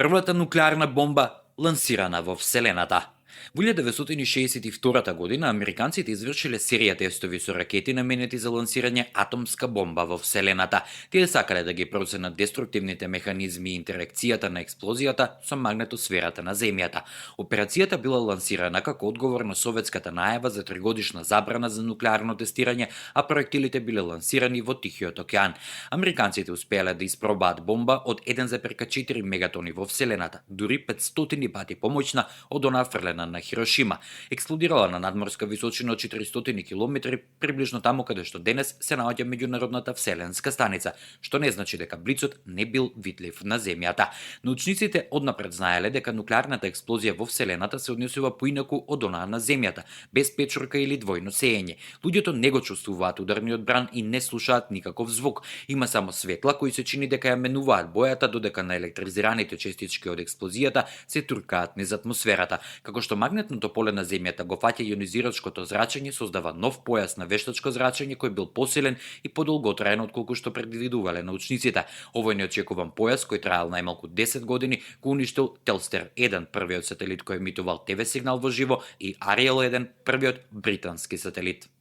Првата нуклеарна бомба лансирана во Вселената. Во 1962 година американците извршиле серија тестови со ракети наменети за лансирање атомска бомба во Вселената. Тие сакале да ги проценат деструктивните механизми и интеракцијата на експлозијата со магнетосферата на Земјата. Операцијата била лансирана како одговор на советската најава за тригодишна забрана за нуклеарно тестирање, а проектилите биле лансирани во Тихиот океан. Американците успеале да испробаат бомба од 1,4 мегатони во Вселената, дури 500 пати помоćна од онаа фрлена на Хирошима. Експлодирала на надморска височина од 400 км, приближно таму каде што денес се наоѓа меѓународната вселенска станица, што не значи дека блицот не бил видлив на Земјата. Научниците однапред знаеле дека нуклеарната експлозија во Вселената се однесува поинаку од онаа на Земјата, без печорка или двојно сеење. Луѓето не го чувствуваат ударниот бран и не слушаат никаков звук. Има само светла кои се чини дека ја менуваат бојата, додека на електризираните честички од експлозијата се туркаат низ атмосферата. Како што магнетното поле на Земјата го фаќа јонизирачкото зрачење, создава нов појас на вештачко зрачење кој бил посилен и подолготраен отколку што предвидувале научниците. Овој неочекуван појас, кој траел најмалку 10 години, го уништил Телстер 1, првиот сателит кој емитувал ТВ сигнал во живо, и Ариел 1, првиот британски сателит.